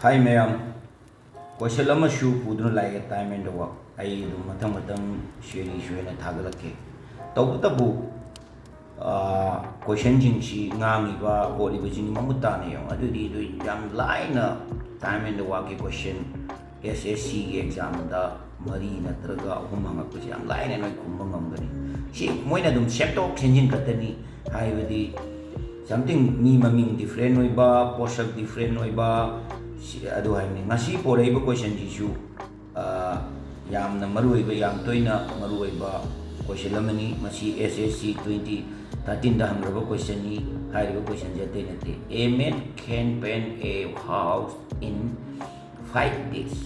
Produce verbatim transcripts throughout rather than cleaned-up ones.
ꯍꯥꯏ ꯃꯌꯥꯝ, ꯀꯣꯏꯁꯟ ꯑꯃꯁꯨ ꯄꯨꯗꯨꯅ ꯂꯥꯛꯑꯦ, time and the work꯫ ꯑꯩ ꯑꯗꯨꯝ ꯃꯊꯪ ꯃꯊꯪ series ꯑꯣꯏꯅ ꯊꯥꯒꯠꯂꯛꯀꯦ꯫ ꯇꯧꯕꯇꯕꯨ ꯀꯣꯏꯁꯟꯁꯤꯡꯁꯤ ꯉꯥꯡꯉꯤꯕ ꯈꯣꯠꯂꯤꯕꯁꯤꯡ ꯃꯃꯨꯠ ꯇꯥꯅ ꯌꯦꯡꯉꯨ꯫ ꯑꯗꯨꯗꯤ ꯑꯗꯨ ꯌꯥꯝ ꯂꯥꯏꯅ time and the workꯀꯤ ꯀꯣꯏꯁꯟ, ꯑꯦꯁ ꯑꯦꯁ ꯁꯤꯒꯤ ꯑꯦꯛꯖꯥꯝꯗ ꯃꯔꯤ ꯅꯠꯇ꯭ꯔꯒ ꯑꯍꯨꯝ ꯍꯪꯉꯛꯄꯁꯤ ꯌꯥꯝ ꯂꯥꯏꯅ ꯅꯣꯏ ꯈꯨꯝꯕ ꯉꯝꯒꯅꯤ꯫ ꯁꯤ ꯃꯣꯏꯅ ꯑꯗꯨꯝ ꯁꯦꯝꯗꯣꯛ ꯁꯦꯝꯖꯤꯟ ꯈꯛꯇꯅꯤ꯫ ꯍꯥꯏꯕꯗꯤ something, ꯃꯤ ꯃꯃꯤꯡ different ꯑꯣꯏꯕ, ꯄꯣꯠꯁꯛ different ꯑꯣꯏꯕ, ꯁꯤ, ꯑꯗꯨ ꯍꯥꯏꯕꯅꯤ꯫ ꯉꯁꯤ ꯄꯣꯔꯛꯏꯕ ꯀꯣꯏꯁꯟꯁꯤꯁꯨ ꯌꯥꯝꯅ ꯃꯔꯨꯑꯣꯏꯕ, ꯌꯥꯝ ꯇꯣꯏꯅ ꯃꯔꯨꯑꯣꯏꯕ ꯀꯣꯏꯁꯟ ꯑꯃꯅꯤ꯫ ꯃꯁꯤ ꯑꯦꯁ ꯑꯦꯁ ꯁꯤ twenty thirteenꯗ ꯍꯪꯈ꯭ꯔꯕ ꯀꯣꯏꯁꯟꯅꯤ꯫ ꯍꯥꯏꯔꯤꯕ ꯀꯣꯏꯁꯟꯁꯦ ꯑꯇꯩ ꯅꯠꯇꯦ: A man can paint a house in five days.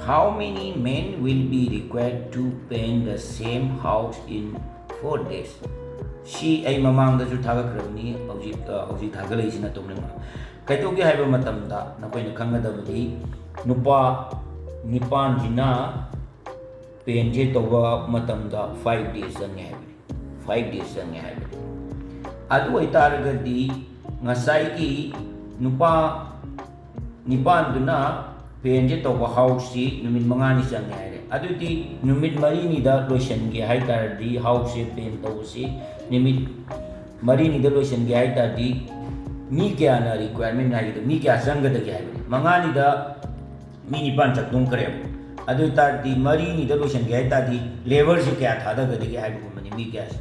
How many men will be required to paint the same house in four days? ꯁꯤ ꯑꯩ ꯃꯃꯥꯡꯗꯁꯨ ꯊꯥꯒꯠꯈ꯭ꯔꯕꯅꯤ, ꯍꯧꯖꯤꯛ, ꯑ, ꯍꯧꯖꯤꯛ ꯊꯥꯒꯠꯂꯛꯏꯁꯤꯅ ꯇꯣꯉꯥꯟꯕ꯫ ꯀꯩꯗꯧꯒꯦ ꯍꯥꯏꯕ ꯃꯇꯝꯗ, ꯅꯈꯣꯏꯅ ꯈꯪꯒꯗꯕꯗꯤ, ꯅꯨꯄꯥ ꯅꯤꯄꯥꯟꯁꯤꯅ ꯄꯦꯟꯁꯦ ꯇꯧꯕ ꯃꯇꯝꯗ five days ꯆꯪꯉꯦ ꯍꯥꯏꯕꯅꯤ꯫ Five days ꯆꯪꯉꯦ ꯍꯥꯏꯕꯅꯤ꯫ ꯑꯗꯨ ꯑꯣꯏꯇꯥꯔꯒꯗꯤ ꯉꯁꯥꯏꯒꯤ ꯅꯨꯄꯥ ꯅꯤꯄꯥꯟꯗꯨꯅ ꯄꯦꯟꯁꯦ ꯇꯧꯕ ꯍꯥꯎꯁꯁꯤ ꯅꯨꯃꯤꯠ ꯃꯉꯥꯅꯤ ꯆꯪꯉꯦ ꯍꯥꯏꯔꯦ꯫ ꯑꯗꯨꯗꯤ ꯅꯨꯃꯤꯠ ꯃꯔꯤꯅꯤꯗ ꯂꯣꯏꯁꯤꯟꯒꯦ ꯍꯥꯏ ꯇꯥꯔꯗꯤ, ꯍꯥꯎꯁꯁꯦ ꯄꯦꯟ ꯇꯧꯕꯁꯤ ꯅꯨꯃꯤꯠ ꯃꯔꯤꯅꯤꯗ ꯂꯣꯏꯁꯤꯟꯒꯦ ꯍꯥꯏ ꯇꯥꯔꯗꯤ, ꯃꯤ ꯀꯌꯥꯅ requirement ꯍꯥꯏꯒꯗꯕ, ꯃꯤ ꯀꯌꯥ ꯆꯪꯒꯗꯒꯦ ꯍꯥꯏꯕꯅꯤ꯫ ꯃꯉꯥꯅꯤꯗ ꯃꯤ ꯅꯤꯄꯥꯟ ꯆꯪꯊꯣꯛꯈ꯭ꯔꯦꯕ꯫ ꯑꯗꯨ ꯑꯣꯏ ꯇꯥꯔꯗꯤ ꯃꯔꯤꯅꯤꯗ ꯂꯣꯏꯁꯤꯟꯒꯦ ꯍꯥꯏ ꯇꯥꯔꯗꯤ ꯂꯦꯕꯔꯁꯤ ꯀꯌꯥ ꯊꯥꯗꯒꯗꯒꯦ ꯍꯥꯏꯕꯒꯨꯝꯕꯅꯤ, ꯃꯤ ꯀꯌꯥꯁꯤ꯫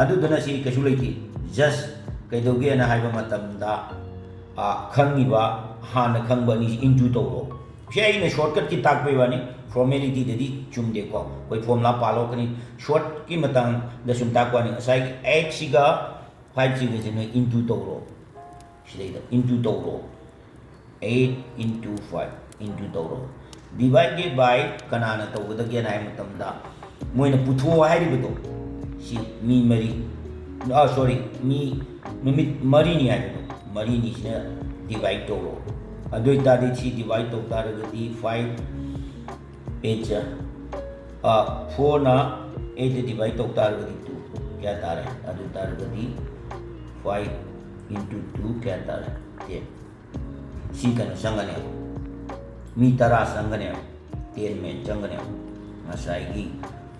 ꯑꯗꯨꯗꯨꯅ ꯁꯤ ꯀꯩꯁꯨ ꯂꯩꯇꯦ꯫ Just ꯀꯩꯗꯧꯒꯦꯅ ꯍꯥꯏꯕ ꯃꯇꯝꯗ, ꯑ, ꯈꯪꯉꯤꯕ, ꯍꯥꯟꯅ ꯈꯪꯕ ꯑꯅꯤꯁꯤ into ꯇꯧꯔꯣ꯫ ꯁꯤ ꯑꯩꯅ shortcutꯀꯤ ꯇꯥꯛꯄꯩ ꯋꯥꯅꯤ, formalityꯗꯗꯤ ꯆꯨꯝꯗꯦꯀꯣ꯫ ꯑꯩꯈꯣꯏ formula ꯄꯥꯜꯂꯛꯀꯅꯤ꯫ Shortꯀꯤ ꯃꯇꯥꯡꯗ ꯁꯨꯝ ꯇꯥꯛꯄ ꯋꯥꯅꯤ꯫ ꯉꯁꯥꯏꯒꯤ eightꯁꯤꯒ fiveꯁꯤꯒꯁꯦ ꯅꯣꯏ into ꯇꯧꯔꯣ꯫ ꯁꯤꯗꯩꯗ into ꯇꯧꯔꯣ꯫ Eight into five into ꯇꯧꯔꯣ꯫ Divided by ꯀꯅꯥꯅ ꯇꯧꯒꯗꯒꯦꯅ ꯍꯥꯏꯕ ꯃꯇꯝꯗ, ꯃꯣꯏꯅ ꯄꯨꯊꯣꯛꯑꯣ ꯍꯥꯏꯔꯤꯕꯗꯣ, ꯁꯤ ꯃꯤ ꯃꯔꯤ, ꯑ, sorry, ꯃꯤ, ꯅꯨꯃꯤꯠ ꯃꯔꯤꯅꯤ ꯍꯥꯏꯕꯗꯣ, ꯃꯔꯤꯅꯤꯁꯤꯅ divide ꯇꯧꯔꯣ꯫ ꯑꯗꯨ ꯑꯣꯏ ꯇꯥꯔꯗꯤ ꯁꯤ divide ꯇꯧ ꯇꯥꯔꯒꯗꯤ, five eight, ꯑ, fourꯅ eightꯇ divide ꯇꯧ ꯇꯥꯔꯒꯗꯤ two ꯀꯌꯥ ꯇꯥꯔꯦ? ꯑꯗꯨ ꯇꯥꯔꯒꯗꯤ five into two ꯀꯌꯥ ꯇꯥꯔꯦ? Ten꯫ ꯁꯤ ꯀꯩꯅꯣ ꯆꯪꯒꯅꯦꯕ, ꯃꯤ ꯇꯔꯥ ꯆꯪꯒꯅꯦꯕ, ꯇꯦꯟ ꯃꯦꯟ ꯆꯪꯒꯅꯦꯕ ꯉꯁꯥꯏꯒꯤ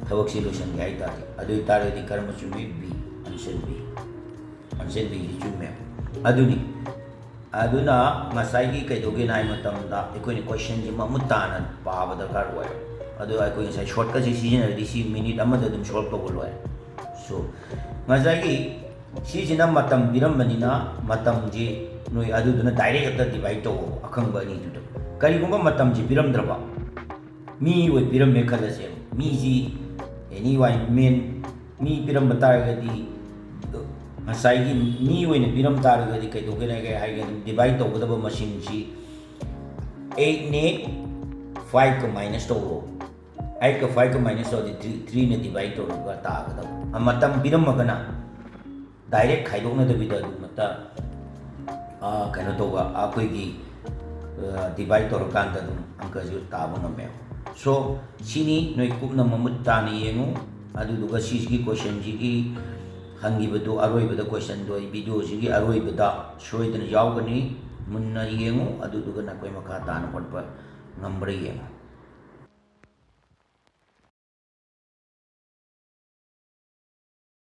ꯊꯕꯛꯁꯤ ꯂꯣꯏꯁꯟꯒꯦ ꯍꯥꯏ ꯇꯥꯔꯗꯤ꯫ ꯑꯗꯨ ꯑꯣꯏ ꯇꯥꯔꯒꯗꯤ ꯀꯔꯝꯕ ꯆꯨꯝꯃꯤ? B, answer B. ꯑꯟꯁꯔ ꯕꯤꯁꯤ ꯆꯨꯝꯃꯦꯕ꯫ ꯑꯗꯨꯅꯤ꯫ ꯑꯗꯨꯅ ꯉꯁꯥꯏꯒꯤ ꯀꯩꯗꯧꯒꯦꯅ ꯍꯥꯏ ꯃꯇꯝꯗ ꯑꯩꯈꯣꯏꯅ ꯀꯣꯏꯁꯟꯁꯤ ꯃꯃꯨꯠ ꯇꯥꯅ ꯄꯥꯕ ꯗꯔꯀꯥꯔ ꯑꯣꯏ꯫ ꯑꯗꯣ ꯑꯩꯈꯣꯏ ꯉꯁꯥꯏ ꯁꯣꯔꯠꯀꯠꯁꯤ ꯁꯤꯖꯤꯟꯅꯔꯗꯤ ꯁꯤ ꯃꯤꯅꯤꯠ ꯑꯃꯗ ꯑꯗꯨꯝ ꯁꯣꯜꯕ ꯇꯧꯕ ꯂꯣꯏꯔꯦ꯫ ꯁꯣ ꯉꯁꯥꯏꯒꯤ ꯁꯤꯁꯤꯅ ꯃꯇꯝ ꯄꯤꯔꯝꯕꯅꯤꯅ ꯃꯇꯝꯁꯤ ꯅꯣꯏ ꯑꯗꯨꯗꯨꯅ ꯗꯥꯏꯔꯦꯛ ꯍꯦꯛꯇ ꯗꯤꯚꯥꯏꯠ ꯇꯧꯑꯣ ꯑꯈꯪꯕ ꯑꯅꯤꯗꯨꯗ꯫ ꯀꯔꯤꯒꯨꯝꯕ ꯃꯇꯝꯁꯤ ꯄꯤꯔꯝꯗ꯭ꯔꯕ, ꯃꯤ ꯑꯣꯏ ꯄꯤꯔꯝꯃꯦ ꯈꯜꯂꯁꯦꯕ, ꯃꯤꯁꯤ ꯑꯦꯅꯤ ꯋꯥꯟ ꯃꯦꯟ ꯃꯤ ꯄꯤꯔꯝꯕ ꯇꯥꯔꯒꯗꯤ ꯉꯁꯥꯏꯒꯤ ꯃꯤ ꯑꯣꯏꯅ ꯄꯤꯔꯝ ꯇꯥꯔꯒꯗꯤ ꯀꯩꯗꯧꯒꯦ ꯍꯥꯏꯒꯦ ꯍꯥꯏꯒꯦ ꯗꯤꯚꯥꯏꯠ ꯇꯧꯒꯗꯕ ꯃꯁꯤꯡꯁꯤ ꯑꯩꯠꯅꯦ, ꯐꯥꯏꯚꯀ ꯃꯥꯏꯅꯁ ꯇꯧꯔꯣ꯫ ꯑꯩꯠꯀ ꯐꯥꯏꯚꯀ ꯃꯥꯏꯅꯁ ꯇꯧꯔꯗꯤ ꯊ꯭ꯔꯤ, ꯊ꯭ꯔꯤꯅ ꯗꯤꯚꯥꯏꯠ ꯇꯧꯔꯒ ꯇꯥꯒꯗꯕ꯫ ꯑ, ꯃꯇꯝ ꯄꯤꯔꯝꯃꯒꯅ ꯗꯥꯏꯔꯦꯛ ꯈꯥꯏꯗꯣꯛꯅꯗꯕꯤꯗ ꯑꯗꯨꯝ ꯃꯇ-, ꯑ, ꯀꯩꯅꯣ ꯇꯧꯕ, ꯑꯩꯈꯣꯏꯒꯤ, ꯑ, ꯗꯤꯚꯥꯏꯠ ꯇꯧꯔꯀꯥꯟꯗ ꯑꯗꯨꯝ ꯑꯪꯀꯁꯨ ꯇꯥꯕ ꯉꯝꯃꯦꯕ꯫ ꯁꯣ ꯁꯤꯅꯤ, ꯅꯣꯏ ꯀꯨꯞꯅ ꯃꯃꯨꯠ ꯇꯥꯅ ꯌꯦꯡꯉꯨ꯫ ꯑꯗꯨꯗꯨꯒ ꯁꯤꯁꯤꯒꯤ ꯀꯣꯏꯁꯟꯁꯤꯒꯤ ꯍꯪꯈꯤꯕꯗꯨ ꯑꯔꯣꯏꯕꯗ ꯀꯣꯏꯁꯟꯗꯣ ꯑꯩ ꯚꯤꯗꯤꯑꯣꯁꯤꯒꯤ ꯑꯔꯣꯏꯕꯗ ꯁꯣꯏꯗꯅ ꯌꯥꯎꯒꯅꯤ꯫ ꯃꯨꯟꯅ ꯌꯦꯡꯉꯨ, ꯑꯗꯨꯗꯨꯒ ꯅꯈꯣꯏ ꯃꯈꯥ ꯇꯥꯅ ꯍꯣꯠꯄ ꯉꯝꯕ꯭ꯔꯥ ꯌꯦꯡꯉꯨ꯫